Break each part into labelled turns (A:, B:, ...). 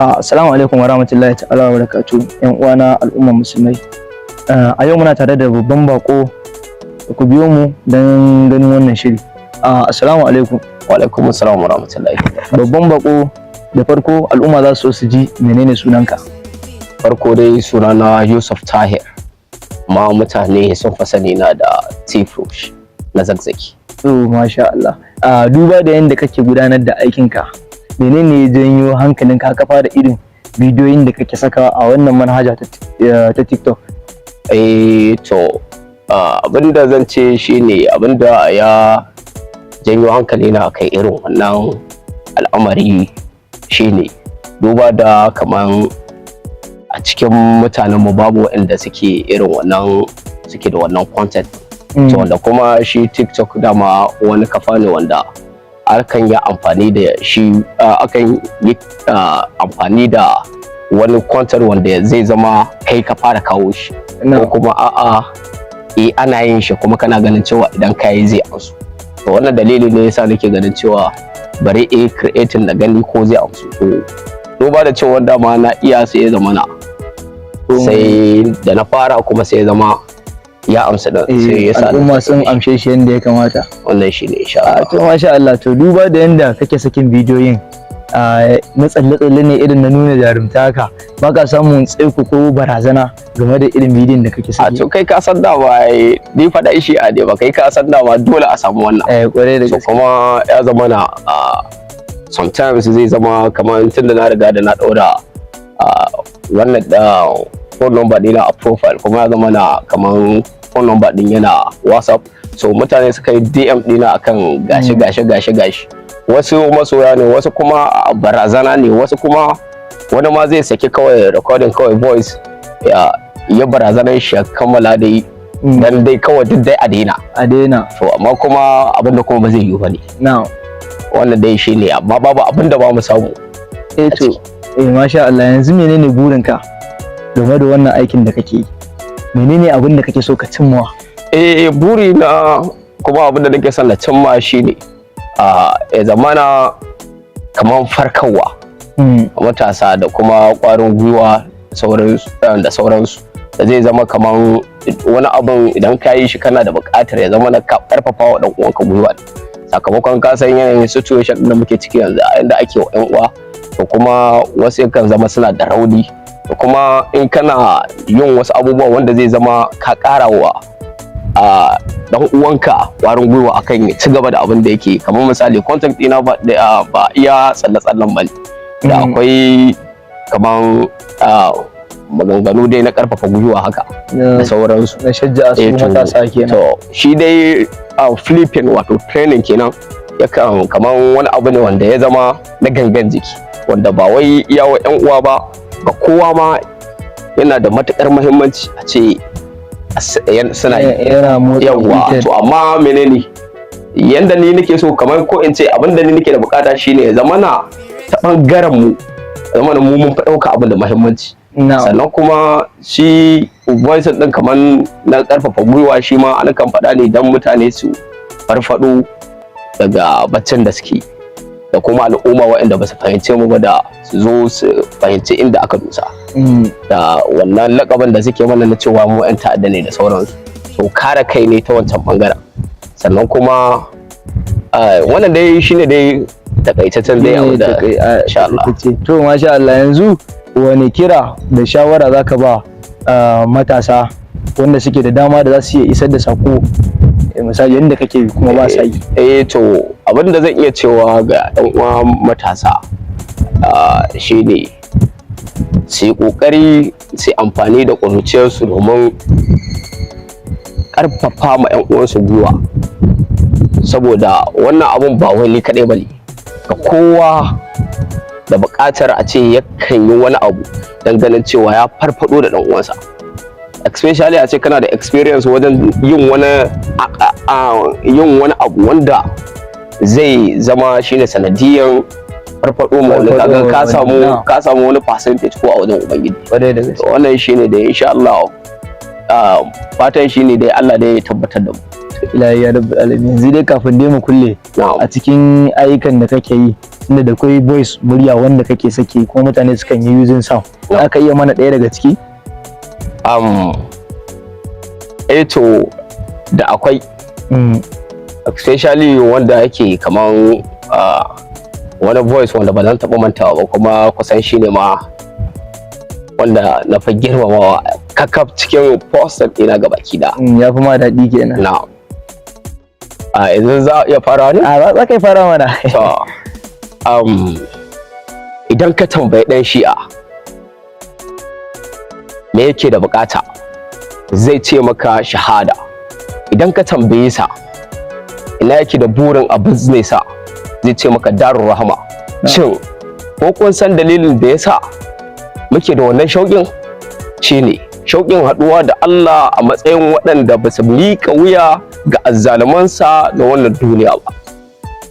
A: Assalamu alaikum wa rahmatullahi ta'ala wa barakatuh, yan uwana al'ummar musulmai. A yau muna tare da babban bako. Ku biyo mu don ganin wannan shiri. Assalamu alaikum.
B: Wa alaikum assalam wa rahmatullahi.
A: Babban bako, da farko al'umma za su so su ji menene sunanka?
B: Farko dai sunana Yusuf Tahir, amma mutane sun fi sani na da T-Frush na Zakzaki.
A: To, masha Allah. Duba da yadda kake gudanar da aikinka, menene ya janyo hankalinka ka fara irin bidiyoyin da kake sakawa a wannan manhaja ta TikTok?
B: Eh to, abinda zan ce shine abinda ya janyo hankali na kai irin wannan al'amari shine duba da kaman a cikin mutanen mu babu waɗanda suke irin wannan, suke da wannan content. To, wanda kuma shi TikTok dama wani kafa ne wanda akan yi amfani da shi, akan yi amfani da wani content wanda zai zama kai ka fara kawo shi, ko kuma a'a, eh, ana yin shi kuma kana ganin cewa idan ka yi zai amsu. To, wannan dalili ne yasa nake ganin cewa bari eh creating na gani ko zai amsu. To, duba da cewa dama na iya, sai ya zama na sai da na fara kuma sai ya zama ya amsa da sai ya sa
A: Al'umma sun amshe shi yadda ya kamata.
B: Wannan shine, insha
A: A
B: Allah.
A: To, masha Allah. To, duba da yanda kake sakin bidiyoyin na tsalle-tsalle ne irin na nuna jarumta haka, ba ka samun tsaiko ko barazana game da irin bidiyon da kake
B: A
A: saki?
B: to, kai ka san dama ai, ni faɗa shi a ne ba, kai ka san dama dole a samu wannan.
A: Eh, kwarai da
B: So
A: gaske.
B: kuma ya zama na sometimes zai zama kamar tun da na riga da na ɗaura wannan da phone number ɗina a profile, kuma ya zama na kamar phone number ɗin yana WhatsApp, so mutane suka yi DM ɗina akan gashi gashi gashi gashi. Wasu masoya ne, wasu kuma barazana ne, wasu kuma wani ma zai saki kawai recording, kawai voice, ya ya barazanar shi ya kammala dai dan dai kawai duk dai a daina.
A: A daina.
B: To, amma kuma abin da kuma ba zai yiwu ba ne. Wannan dai shine, amma babu abin da ba mu samu.
A: Eh to, eh, masha Allah. Yanzu menene burinka game da wannan aikin da kake yi? Menene abin da kake so ka cimmawa?
B: Eh, buri na kuma abin da nake son na cimma shine a ya zamana kamar farkarwa matasa da kuma ƙwarin gwiwa da sauransu, da zai zama kamar wani abin idan ka yi shi kana da buƙatar ya zama na ka ƙarfafa wa ɗan uwanka gwiwa, sakamakon ka san yanayin situation ɗin da muke ciki yanzu, a inda ake wa ƴan uwa. To, kuma wasu yakan zama suna da rauni, to kuma in kana yin wasu abubuwa wanda zai zama ka ƙara wa a dan uwanka ƙwarin gwiwa akan ya ci gaba da abin da yake, kamar misali content ɗina ba iya tsalle-tsallen ba ne da akwai kamar maganganu dai na ƙarfafa gwiwa haka da sauransu.
A: Na shajja su
B: Eh,
A: matasa kenan.
B: To, shi dai flipping, wato training kenan, yakan kaman wani abu ne wanda ya zama na gangan jiki, wanda ba wai iya wa 'yan uwa ba, ga kowa ma yana da matukar muhimmanci a ce suna yi.
A: Yana motsa
B: Yawwa.
A: jikin.
B: To, amma menene yanda ni nake so, kamar ko in ce abin da ni nake da bukata shine ya zamana ta bangaren mu, zamana mu mun fi ɗauka abin da muhimmanci. Sannan kuma shi voice din kaman na karfafa gwiwa, shi ma ana kan faɗa ne don mutane su farfado daga baccin da suke, da kuma al'umma waɗanda ba su fahimce mu ba da su zo su fahimci inda aka dosa da wannan lakabin da suke mana na cewa mu 'yan ta'adda ne da sauransu. So kare kai ne ta wancan bangaren. Sannan kuma wannan dai shine dai takaitaccen dai abu da insha Allah.
A: To, masha Allah. Yanzu wani kira da shawara zaka ba matasa wanda suke da dama da za su iya isar da sako, misali yadda kake kuma ba sa yi?
B: Eh to, abin da zan iya cewa ga ɗan uwa matasa shine su yi ƙoƙari su yi amfani da ƙuruciyarsu domin ƙarfafa ma 'yan uwansu gwiwa, saboda wannan abun ba wai ni kaɗai ba ne, ga kowa da buƙatar a ce yakan yi wani abu don ganin cewa ya farfado da ɗan uwansa, especially a ce kana da experience wajen yin wani abu wanda zai zama shine sanadiyan farfado ma wani, kaga ka samu wani percentage ko a wajen ubangiji.
A: Kwarai da gaske.
B: To, wannan shine da insha Allah. Fatan shine dai Allah dai ya tabbatar da mu.
A: Ilahi ya rabbal alamin. Yanzu dai kafin dai mu kulle, a cikin ayyukan da kake yi, inda da kwai voice, murya wanda kake saki kuma mutane sukan yi using sound, za ka iya mana ɗaya daga ciki?
B: Eh to, da akwai, especially wanda yake kaman wani voice wanda ba zan taɓa mantawa ba, kuma kusan shine ma wanda na fi girmamawa kakaf cikin poster ɗina gabaki da.
A: Ya fi ma daɗi kenan.
B: Na a yanzu za a iya farawa ne?
A: A, za ka yi fara mana.
B: To, idan ka tambayi ɗan Shi'a me yake da bukata, zai ce maka shahada. Idan ka tambaye sa ina yake da burin a business sa, zai ce maka Darul Rahama. Shin ko kun san dalilin da yasa muke da wannan shauƙin? Shine shauƙin haɗuwa da Allah a matsayin waɗanda ba su miƙa wuya ga azzalumansa da wannan duniya ba.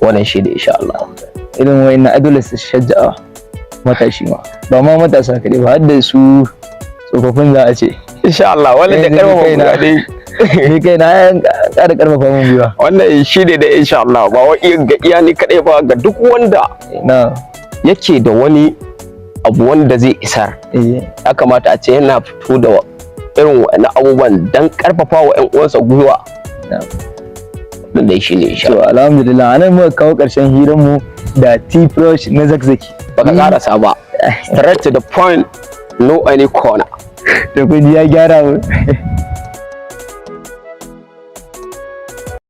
B: Wannan shi ne, insha Allah.
A: Irin wa'annan ai dole su shajja'a matashi, ma ba ma matasa kaɗai ba, har da su tsofaffin za a ce.
B: Insha Allah, wannan da
A: Eh, ni
B: karfafa
A: kaina.
B: gwiwa dai.
A: Ni kai na ya ƙara ƙarfafa mun gwiwa.
B: Wannan shi ne da insha Allah, ba wai ga iya ni kaɗai ba, ga duk wanda yake da wani abu wanda zai isar, ya kamata a ce yana fito da irin wa'annan abubuwan don karfafa wa 'yan uwansa gwiwa. Wannan dai shi ne, insha
A: To,
B: Allah.
A: alhamdulillah, anan muka kawo ƙarshen hirar mu da T-Fresh na Zakzaki.
B: Baka karasa ba. Straight to the point, no any corner.
A: Da kun ji ya gyara mu.